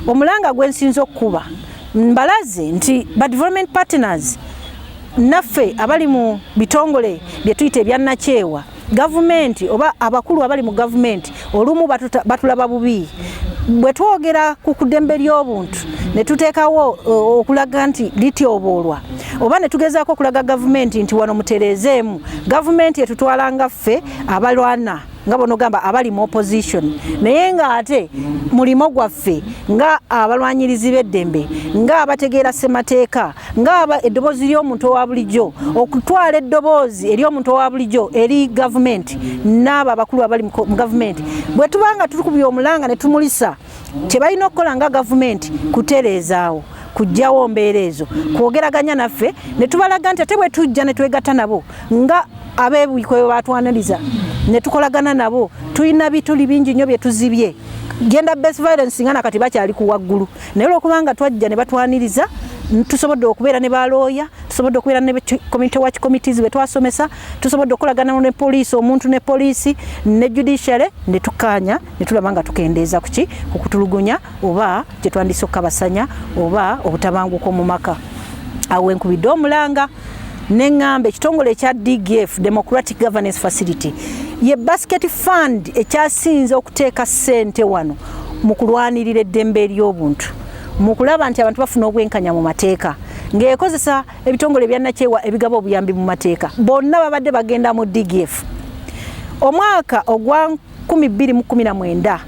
Omulanga gwensinza okukuba, mbalaze nti ba development partners naffe abali mu bitongole bye tuyita ebyannakyewa, gavumenti oba abakulu abali mu gavumenti olumu batulaba bubi bwe twogera ku kuddembe ly'obuntu ne tuteekawo okulaga nti lityoboolwa, oba ne tugezaako okulaga gavumenti nti wano mutereezeemu. Gavumenti etutwala nga ffe abalwana, nga bonogamba abali mu opposition, naye ng'ate mulimo gwaffe nga abalwanyirizi b'eddembe, nga abategeera ssemateeka, nga eddoboozi ly'omuntu owa bulijjo, okutwala eddoboozi ery'omuntu owa bulijjo eri gavumenti n'abo abakulu abali mu gavumenti. Bwe tuba nga tukubye omulanga ne tumulisa, kye balina okukola nga gavumenti kutereezaawo, kujjawo mbeera ezo, kwogeraganya naffe ne tubalaga nti ate bwe tujja ne twegatta nabo nga ab'ebikweyo batwaniriza ne tukolagana nabo, tulina bituli bingi nnyo bye tuzibye. Gender based violence nga nakati bakyali ku waggulu, naye olwokubanga twajja ne batwaniriza, tusobodde okubeera ne balooya, tusobodde okubeera ne community watch committees be twasomesa, tusobodde okukolagana ne poliisi, omuntu ne poliisi ne judiciary, ne tukkaanya ne tulaba nga tukendeeza kuki ku kutulugunya oba kyetwandise okukabasanya oba obutabanguko mu maka. Awo enkubidde omulanga neŋŋamba ekitongole ekya DGF, Democratic Governance Facility, ye basket fund ekyasinze okuteeka ssente wano mu kulwanirira eddembe ery'obuntu, mu kulaba nti abantu bafuna obwenkanya mu mateeka, ng'ekozesa ebitongole ebyannakyewa ebigaba obuyambi mu mateeka. Bonna babadde bagenda mu DGF. Omwaka ogwa 2019,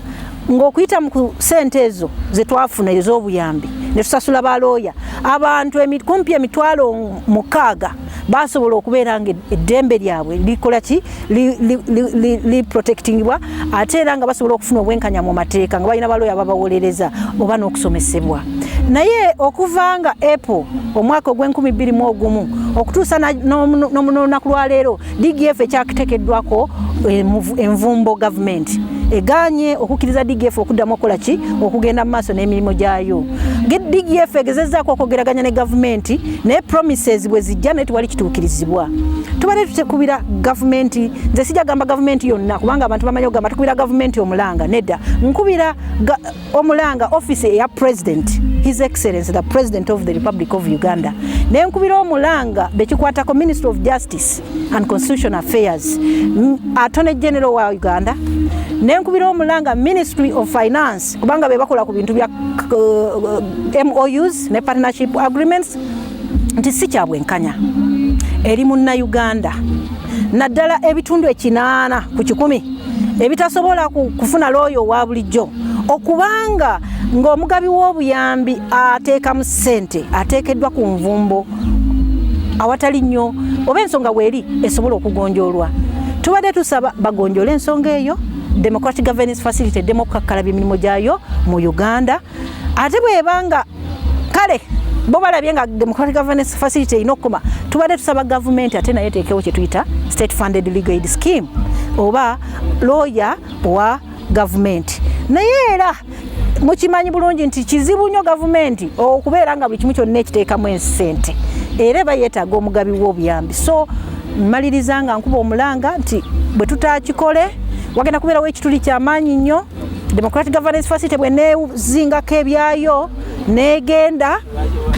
ng'okuyita mu ssente ezo ze twafuna ez'obuyambi ne tusasula balooya, abantu kumpi 60,000 basobola okubeera nga eddembe lyabwe likola ki, li protectingibwa, ate era nga basobola okufuna obwenkanya mu mateeka nga balina balooya babawolereza oba n'okusomesebwa. Naye okuva nga April omwaka ogw'e2001 okutuusa n'olunaku lwaleero, DGF ekyatekeddwako envumbo. Gavumenti eganye okukkiriza DGF okuddamu okukola ki, okugenda mu maaso n'emirimu gyayo. DGF egezezzaako okwogeraganya ne gavumenti, naye promises bwe zijja naye tewali kituukirizibwa. Tubadde tutekubira gavumenti, nze sijja gamba gavumenti yonna, kubanga abantu bamanyi okugamba tukubira gavumenti omulanga. Nedda, nkubira omulanga office eya President, His Excellence the President of the Republic of Uganda, nenkubira omulanga bekikwatako, Ministry of Justice and Constitutional Affairs, Attorney General wa Uganda, nenkubira omulanga Ministry of Finance, kubanga be bakola ku bintu bya MOUs ne partnership agreements, nti si kyabwenkanya eri Munnayuganda, naddala ebitundu 80% ebitasobola kufuna looyo owa bulijjo, okubanga ng'omugabi w'obuyambi ateekamu ssente ateekeddwa ku nvumbo awatali nnyo oba ensonga weeri esobola okugonjoolwa. Tubadde tusaba bagonjoole ensonga eyo, Democratic Governance Facility eddemu okukakkalabya emirimu gyayo mu Uganda. Ate bwebanga kale bo balabye nga Democratic Governance Facility erina okukoma, tubadde tusaba gavumenti ate naye eteekewo kye tuyita state funded legal aid scheme oba lawyer owa gavumenti. Naye era mukimanyi bulungi nti kizibu nnyo gavumenti okubeera nga buli kimu kyonna ekiteekamu ensente, era eba yeetaaga omugabi w'obuyambi. So mmaliriza nga nkuba omulanga nti bwe tutakikole, wagenda kubeerawo ekituli kyamaanyi nnyo. Democratic Governance Facility bweneezingako ebyayo negenda,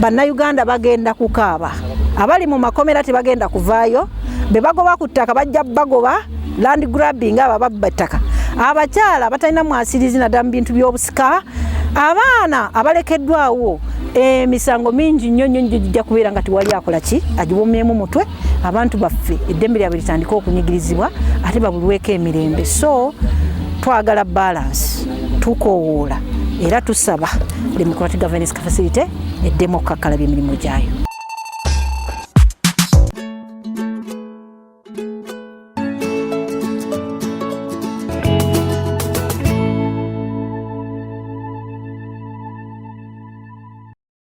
Bannayuganda bagenda kukaaba. Abali mu makomera tebagenda kuvaayo, be bagoba ku ttaka bajja bagoba, land grabbing, abo ababba ettaka, abakyala abatalina mwasirizi naddala mu bintu by'obusika, abaana abalekeddwawo. Emisango mingi nnyo nnyo nnyo gijja kubeera nga tewali akola ki agiwomyemu mutwe. Abantu baffe eddembe lyabwe litandike okunyigirizibwa ate babulweko emirembe. So twagala balance. Tukowoola era tusaba Democratic Governance Facility eddemu okukakkalabya emirimu gyayo.